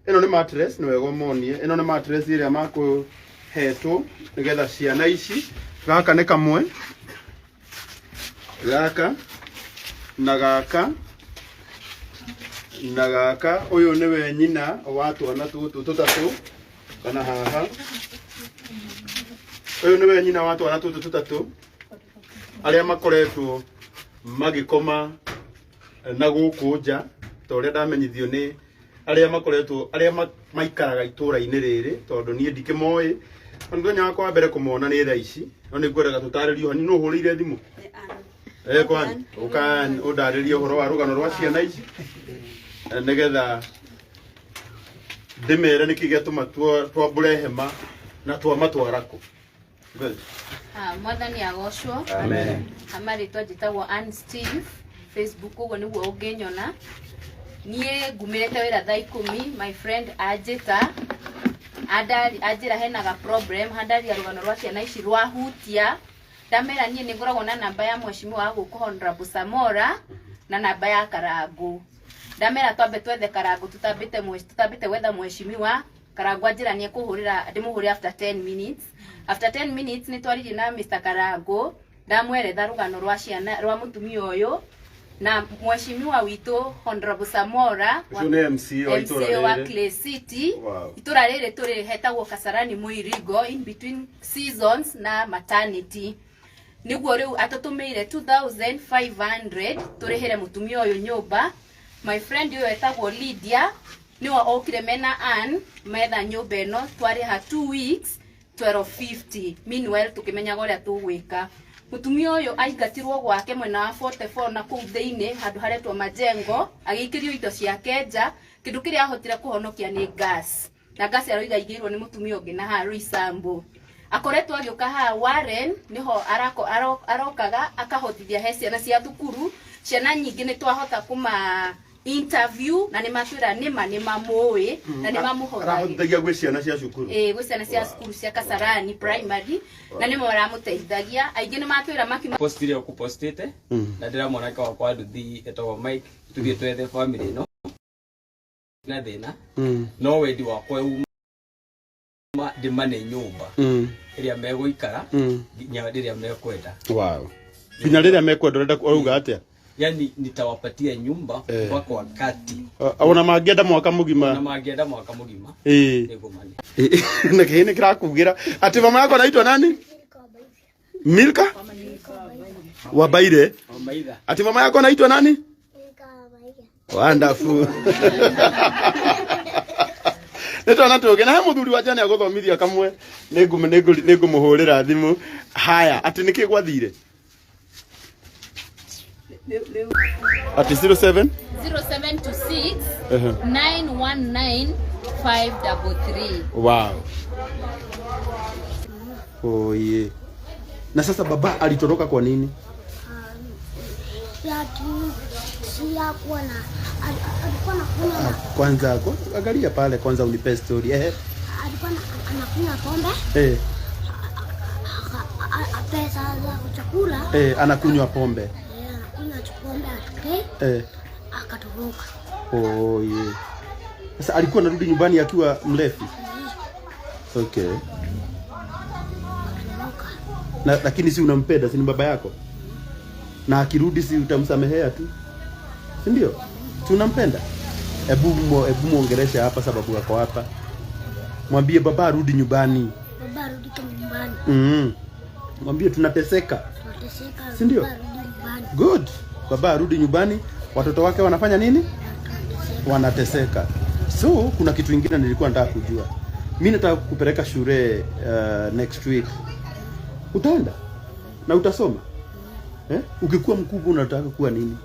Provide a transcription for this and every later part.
Ĩno nĩ mattress, nĩ wega ũmonie. Ĩno nĩ mattress ĩrĩa makũhetwo nĩgetha ciana ici, gaka nĩ kamwe, gaka na gaka na gaka. Ũyũ nĩwe nyina wa twana tũtũ tũtatũ, kana haha ũyũ nĩwe nyina wa twana tũtũ tũtatũ arĩa makoretwo magĩkoma na gũkũ nja, ta ũrĩa ndamenyithio nĩ arĩa makoretwo arĩa maikaraga itũra-inĩ rĩrĩ, tondũ niĩ ndikĩmoĩ. Na mũthenya wakwa wa mbere kũmona nĩ thaa ici, no nĩ ngwendaga tũtarĩrio hanini. Nũ ũhũrĩire thimũ? Eh, kwani ũka ũndarĩrie ũhoro wa rũgano rwa ciana ici, nĩgetha ndĩmere nĩkĩ gĩatũma twambũre hema na twamatwara kũ. Good. Ah, Mwathani agocwo. Amen. Amarĩtwa njĩtagwo Ann Steve Facebook, ũguo nĩguo ũngĩnyona. Niĩ ngumĩrĩte wĩra thaa 10, my friend anjĩta anjĩra hena ga problem, handaria rũgano rwa ciana ici rwahutia. Ndamera niĩ nĩ ngoragwo na namba ya mheshimiwa wa gũkũ Honorable Samora na namba ya Karangũ. Ndamera twambe twethe Karangũ tutambĩte gwetha mheshimiwa. Karangũ anjĩra nĩ ekũhũrĩra, ndĩmũhũrĩre after 10 minutes. After 10 minutes nĩ twaririe na Mr. Karangũ, ndamweretha rũgano rwa ciana rwa mũtumia ũyũ na mheshimiwa witũ Honorable Samora. Ũcio nĩ MCA wa itũra MCA wa rĩrĩ. Clay City. Wow. Itũra rĩrĩ tũrĩ hetagwo Kasarani Muirigo, in between seasons na maternity. Nĩguo rĩu atũtũmĩire 2500 tũrĩhĩre mũtumia ũyũ nyũmba. My friend ũyũ etagwo Lydia, nĩwe okire mena Ann metha nyũmba ĩno, twarĩha 2 weeks 1250. Meanwhile tũkĩmenyaga ũrĩa tũgwĩka. Mũtumia ũyũ aingatirwo gwake mwena wa 44 na kũu thĩinĩ handũ haretwo Majengo, agĩikĩrio indo ciake nja. Kĩndũ kĩrĩa ahotire kũhonokia nĩ gas, na gas aroiga igĩirwo nĩ mũtumia ũngĩ na haha Roysambu. Akoretwo agĩũka haha Warren, nĩho arokaga akahotithia he ciana cia thukuru. Ciana nyingĩ nĩ twahota kũma interview na nĩ matwĩra nĩma nĩ mamũĩ na nĩ mamũhothagia. Arahotithagia gwĩ ciana cia cukuru. Ĩĩ, gwĩ ciana cia cukuru cia Kasarani Primary, na nĩmo maramũteithagia. Aingĩ nĩ matwĩra makiuma Post iria ũkũpostĩte na ndĩra mwanake wakwa nduthi etagwo Mike tuthiĩ twethe family ĩno na thĩna, no wendi wakwa uma ndĩmane nyũmba ĩrĩa megũikara nginya rĩrĩa mekwenda. Wow. Nginya rĩrĩa mekwenda, ũrenda ũrauga atĩa? Yani nitawapatia nyumba mpaka wakati Ona mangĩenda mwaka na mũgima. Mangĩenda mwaka mũgima, nĩngũmane. Na kĩhĩ nĩ kĩrakugĩra atĩ mama yako anaitwa nani? Milka Wabaire. Maitha. Ati mama yako anaitwa nani? Wonderful. Nĩ twana tũngĩ na he mũthuri wa njane agũthomithia kamwe, nĩngũmũhũrĩra thimũ. Haya, atĩ nĩkĩ gwathire? Ati 07 0726 Ehe. 919 533. Wow. Oh, yeah. Na sasa baba alitoroka kwa nini? Siyakuwa na alikuwa anakunywa Ah, kwanza angalia pale kwanza unipe story. Eh. Alikuwa anakunywa pombe. Pesa za chakula. Eh, anakunywa pombe. Eh, anakunywa pombe atuke akatoroka. Oh, yeah. Sasa alikuwa anarudi nyumbani akiwa mlevi. Okay. Akatoroka. Na, lakini si unampenda, si ni baba yako? Na akirudi si utamsamehea tu? Si ndio? Si unampenda? Hebu muongeleshe hapa sababu ako hapa. Mwambie baba arudi nyumbani. Baba arudi kwa nyumbani. Mwambie tunateseka. Tunateseka. Si ndio? Baba arudi nyumbani. Good. Baba arudi nyumbani, watoto wake wanafanya nini? Wanateseka. So kuna kitu ingine nilikuwa nataka kujua. Mimi nataka kukupeleka shule next week. Utaenda? Na utasoma? Eh? Ukikuwa mkubwa unataka kuwa nini?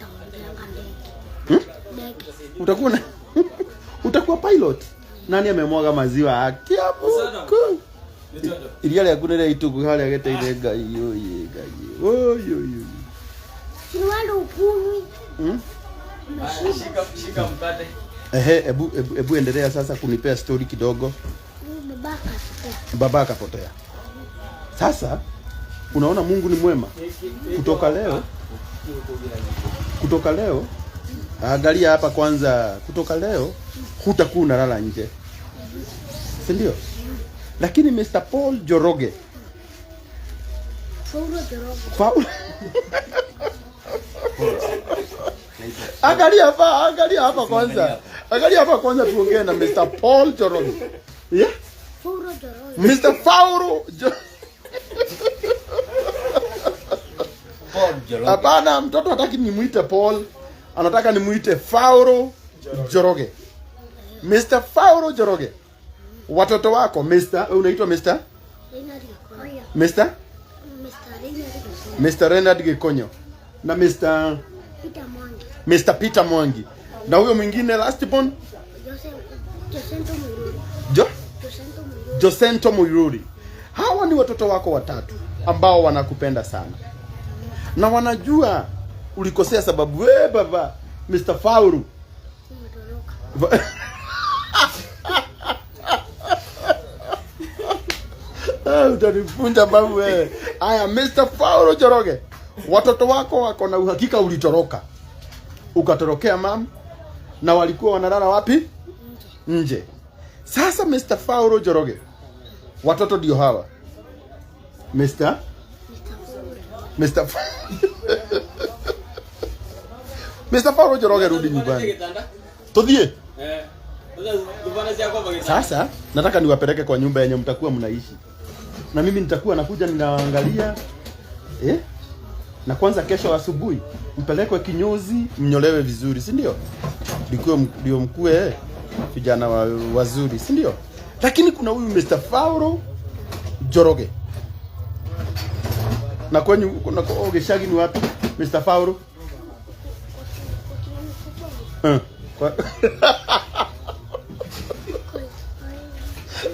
Taongeanga ndege. Hmm? Ndege. Utakuwa pilot? Nani amemwaga maziwa? Akiabuku. Iria rĩaku nĩ rĩa itugu harĩa gĩteire. Ngai oye, Ngai oye oye. Si wewe ukunywi. Shika, shika mkate. Ehe, ebu endelea sasa kunipea story kidogo. Baba akapotea. Baba akapotea. Sasa unaona Mungu ni mwema. Kutoka leo, kutoka leo Angalia hapa kwanza, kutoka leo hutakuwa unalala nje, si ndio? Lakini Mr. Paul Njoroge Faulu Njoroge. Paul Angalia hapa, angalia hapa kwanza. Angalia hapa kwanza tuongee na Mr. Paul Njoroge. Yeah? Faulu Njoroge. Mr. Faulu Paul Njoroge. Hapana, mtoto hataki nimuite Paul, anataka nimuite Faulu Njoroge. Mr. Faulu Njoroge. Watoto wako Mr. unaitwa Mr. Leonard Gikonyo. Mr. Mr. Leonard Gikonyo. Mr. Leonard Gikonyo na Mr. Peter Mwangi. Mr. Peter Mwangi na huyo mwingine last born Joseph Josento Muiruri. Jo Josento Muiruri. Josento Muiruri. Hawa ni watoto wako watatu ambao wanakupenda sana na wanajua ulikosea, sababu we baba Mr. Faulu Umetoroka. Ah, utanifunja babu wewe. Aya, Mr. Faulu Njoroge, watoto wako wako na uhakika ulitoroka ukatorokea mam, na walikuwa wanalala wapi? Nje. Sasa Mr. Faulu Njoroge, watoto ndio hawa Mr. Mr. Faulu. Mr. Mr. Faulu Njoroge, rudi nyumbani Gitanda. tuthie. Eh. Sasa tupande cia kwamba gitanda. Sasa nataka niwapeleke kwa nyumba yenye mtakuwa mnaishi, na mimi nitakuwa nakuja ninawaangalia eh? Na kwanza kesho asubuhi mpelekwe kinyozi, mnyolewe vizuri, si ndio? Ndio mkue vijana wazuri, si ndio? Lakini kuna huyu Mr. Faulu Njoroge na kwenyu na kwa Gicagi ni wapi Mr. Faulu? Eh,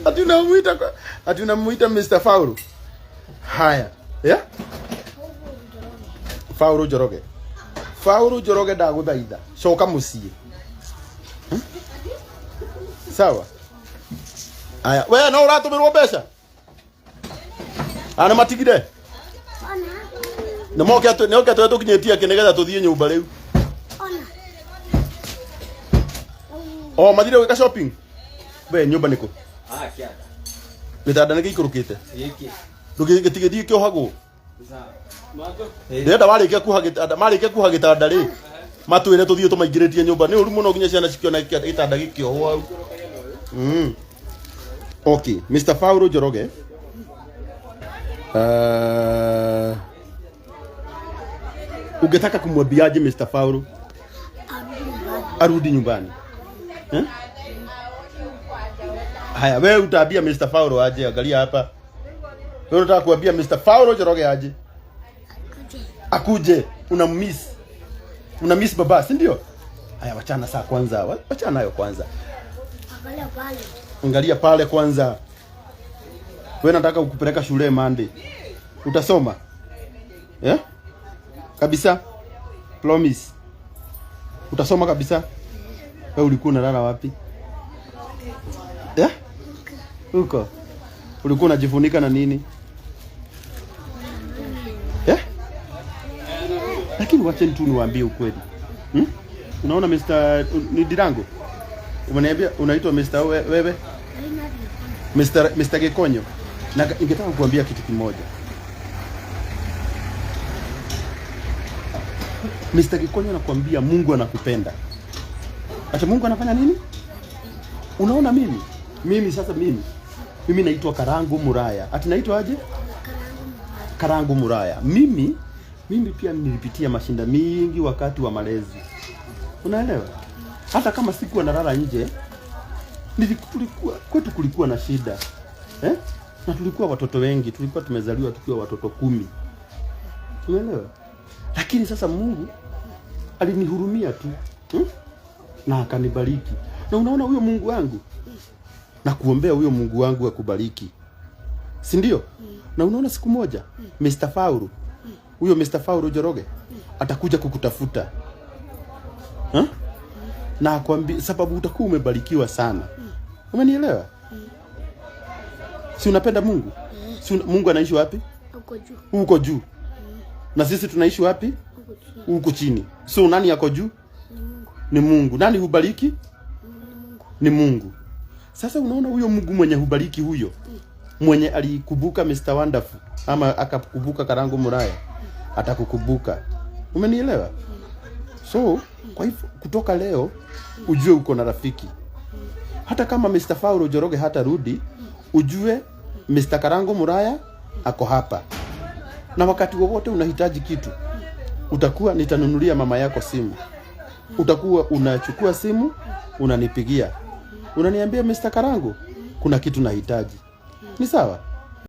ati unamuita ati unamuita Mr. Faulu. Haya. Yeah? Faulu Njoroge. Faulu Njoroge ndaguthaitha. Coka mucii. Sawa. Aya, we no uratumirwo mbeca? Ana matigire. Ona. Nĩ moke atũ nĩ oke atũ tũkinyĩtie kĩ nĩgetha tũthiĩ nyũmba rĩu. Ona. O mathire gwĩka shopping. We nyũmba nĩkũ? Ah, kianda. Gĩtanda nĩ gĩikũrũkĩte. Giki. Ndũgĩtigĩthiĩ kĩohagwo. Sasa. Mato. Ndĩrenda warĩkia kuoha gĩtanda, marĩkia kuoha gĩtanda rĩ, matwĩre tũthiĩ tũmaingĩrĩtie nyũmba. Nĩ ũru mũno nginya ciana cikĩona gĩtanda gĩkĩohwo hau. Okay, Mr. Faulu Njoroge. Ungetaka kumwambiaje Mr. Faulu Arudi nyumbani. arudi nyumbani? Eh? Haya, wewe utaambia Mr. Faulu aje? Angalia hapa. Wewe unataka kuambia Mr. Faulu Njoroge aje? Akuje. Akuje, una miss. Una miss baba, si ndio? Haya, wachana saa kwanza. Wachana nayo kwanza. Angalia pale. Angalia pale kwanza. Wewe nataka kukupeleka shule Monday. Utasoma? Eh? Kabisa? Promise. Utasoma kabisa? Wewe ulikuwa unalala wapi? Eh? Huko. Ulikuwa unajifunika na nini? Eh? Lakini wacheni tu niwaambie ukweli. Unaona Mr. ni Dirango? Umeniambia unaitwa Mr. wewe? Leonard Gikonyo. Mr. Gikonyo. Na ningetaka kukuambia kitu kimoja. Mr. Gikonyo anakuambia Mungu anakupenda. Acha Mungu anafanya nini? Unaona mimi? Mimi sasa mimi. Mimi naitwa Karangu Muraya. Ati naitwa aje? Karangu Muraya. Karangu Muraya. Mimi pia nilipitia mashinda mingi wakati wa malezi. Unaelewa? Hata kama sikuwa nalala nje, kwetu kulikuwa na shida. Eh? Na tulikuwa watoto wengi, tulikuwa tumezaliwa tukiwa watoto 10. Unaelewa? Lakini sasa Mungu alinihurumia tu. Na akanibariki. Na unaona huyo Mungu wangu? Na kuombea huyo Mungu wangu akubariki. Si ndio? Na unaona siku moja Mr. Faulu, huyo Mr. Faulu Njoroge atakuja kukutafuta. Ha? Na akwambia sababu utakuwa umebarikiwa sana. Umenielewa? Si unapenda Mungu? Si Mungu anaishi wapi? Huko juu. Huko juu. Na sisi tunaishi wapi? Huko chini. Huko chini. So nani yako juu? Ni Mungu. Ni Mungu. Nani hubariki? Ni Mungu. Sasa unaona huyo Mungu mwenye hubariki huyo mwenye alikumbuka Mr. Wonderful ama akakumbuka Karangu Muraya atakukumbuka. Umenielewa? So kwa hivyo kutoka leo ujue uko na rafiki. Hata kama Mr. Paulo Njoroge hatarudi, ujue Mr. Karangu Muraya ako hapa, na wakati wowote unahitaji kitu, utakuwa nitanunulia mama yako simu, utakuwa unachukua simu unanipigia, unaniambia Mr. Karangu, kuna kitu nahitaji. Ni sawa?